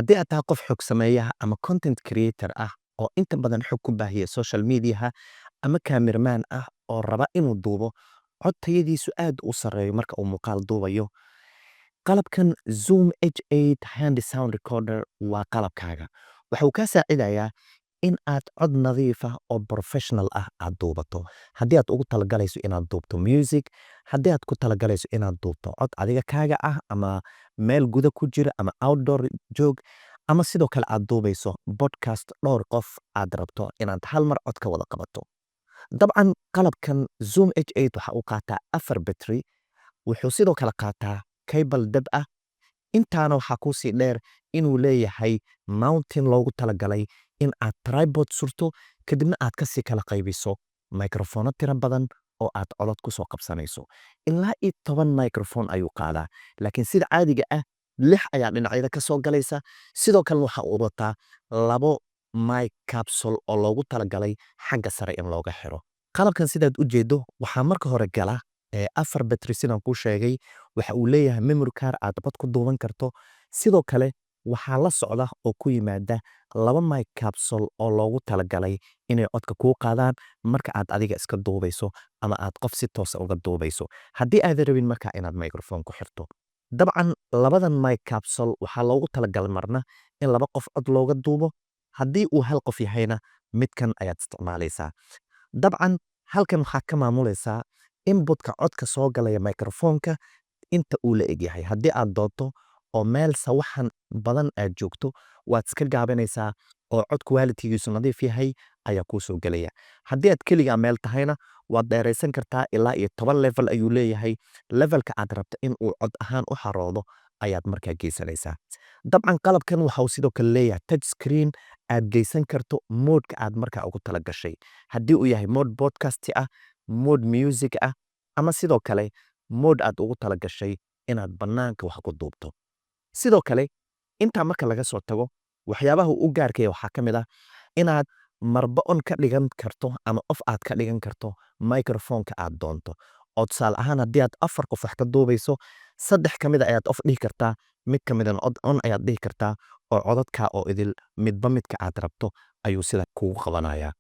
Haddii aad tahay qof xog sameeyaha ama content creator ah oo inta badan xog ku baahiya social mediaha, ama cameraman ah oo raba inuu duubo cod tayadiisu aad u sarreeyo marka uu muuqaal duubayo, qalabkan Zoom H8 Handy Sound Recorder waa qalabkaaga. Waxa uu kaa saacidayaa in aad cod nadiif ah oo professional ah aad duubato. Haddii aad ugu talagalayso inaad duubto music, haddii aad ku talagalayso inaad duubto cod adiga kaaga ah ama meel guda ku jira ama outdoor joog, ama sidoo kale aad duubayso podcast, dhowr qof aad rabto inaad hal mar cod ka wada qabato. Dabcan qalabkan Zoom H8 waxa uu qaataa 4 battery, wuxuu sidoo kale qaataa cable dab ah. Intaana waxaa kuusii dheer inuu leeyahay mounting loogu talagalay in aad tripod surto, kadibna aad kasii kala qaybiso microfono tiro badan oo aad codod kusoo qabsanayso. Ilaa iyo 10 microphone ayuu qaadaa, laakiin sida caadiga ah lix ayaa dhinacyada ka soo galaysa. Sidoo kalena waxa uu wataa labo mic capsule oo loogu talagalay xagga sare in looga xiro. Qalabkan sidaad u jeedo waxaa marka hore gala 4 battery sidaan kuu sheegay. Waxa uu leeyahay memory card aad cod ku duuban karto. Sidoo kale waxaa la socda oo ku yimaada laba mic capsule oo loogu talagalay inay codka kuu qaadaan marka aad adiga iska duubayso ama aad qof si toosa uga duubayso, haddii aadan rabin markaa inaad microphone ku xirto. Dabcan labadan mic capsule waxaa loogu talagalay marna in laba qof cod looga duubo, haddii uu hal qof yahayna midkan ayaad isticmaalaysaa. Dabcan halkan waxaad ka maamulaysaa inputka codka soo galaya microphone-ka inta uu la egyahay. Haddii aad doonto oo meel sawaxan badan aad joogto, waad iska gaabinaysaa oo cod quality-giisu nadiif yahay ayaa kuu soo gelaya. Haddii aad keligaa meel tahayna, waad dheeraysan kartaa. Ilaa iyo 10 level ayuu leeyahay. Levelka aad rabto in uu cod ahaan u xaroodo ayaad markaa geysanaysaa. Dabcan qalabkan waxa uu sidoo kale leeyahay touch screen aad geysan karto modeka aad markaa ugu tala gashay, haddii uu yahay mode podcast ah, mode music ah, ama sidoo kale mode aad ugu tala gashay inaad bannaanka wax ku duubto. Sidoo kale intaa marka laga soo tago, waxyaabaha uu u gaarkaya waxaa ka mid ah inaad marba on ka dhigan karto ama off aad ka dhigan karto microphone-ka aad doonto. Oo tusaale ahaan, haddii aad afar qof wax ka duubayso, saddex ka mid a ayaad off dhihi kartaa, mid ka midana on ayaad dhihi kartaa, oo codadkaa oo idil midba midka aad rabto ayuu sida kugu qabanayaa.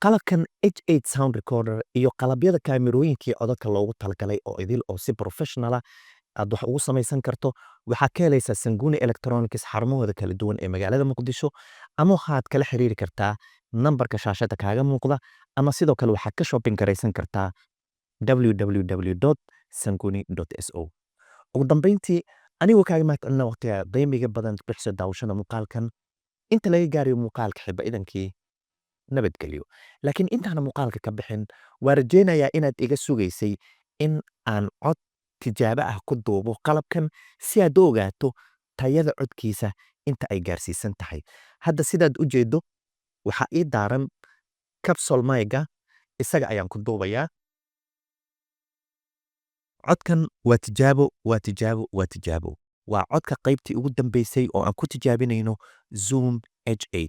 Qalabkan H8 Sound Recorder iyo qalabyada kaamirooyinkii codadka loogu talagalay oo idil oo si professional ah aad wax ugu samaysan karto waxaad ka helaysaa Sanguni Electronics xarumahooda kala duwan ee magaalada Muqdisho, ama waxaad kala xiriiri kartaa nambarka shaashada kaaga muuqda, ama sidoo kale waxaad ka shopping garaysan kartaa www.sanguni.so. Ugu dambeyntii, anigoo kaaga mahadcelina waqtiga qiimiga badan bixisa daawashada muuqaalkan, inta laga gaarayo muuqaalka xiba, idankii nabadgelyo. Laakiin intaana muuqaalka ka bixin, waa rajaynayaa inaad iga sugaysay in aan cod tijaabo ah ku duubo qalabkan si aad u ogaato tayada codkiisa inta ay gaarsiisan tahay. Hadda sidaad u jeedo waxaa ii daaran capsule mic-ga, isaga ayaan ku duubayaa codkan. Waa tijaabo, waa tijaabo, waa tijaabo. Waa codka qaybtii ugu dambeysay oo aan ku tijaabinayno Zoom H8.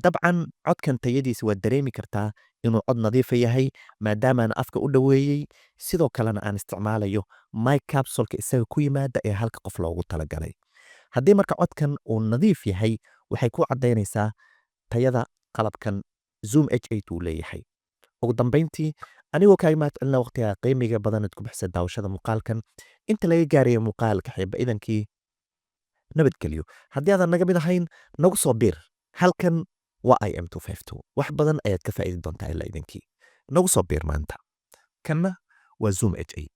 Dabcan codkan tayadiisa waad dareemi kartaa inuu cod nadiifa yahay, maadaamaan afka u dhoweeyey, sidoo kalena aan isticmaalayo mic capsulka isaga ku yimaada ee halka qof loogu talagalay. Haddii marka codkan uu nadiif yahay, waxay ku caddaynaysaa tayada qalabkan Zoom H8 uu leeyahay. Ugu dambeyntii, anigoo kaaga mahadcelina waqtiga qiimiga badanaad ku bixisa daawashada muuqaalkan, inta laga gaarayo muuqaalka xiba, idankii nabadgelyo. Haddii aadan naga mid ahayn, nagu soo biir. Halkan waa IM. Wax badan ayaad ka faa'iidi doontaa. Ilaa idinkii nagu soo biir maanta. Kanna waa Zoom H8.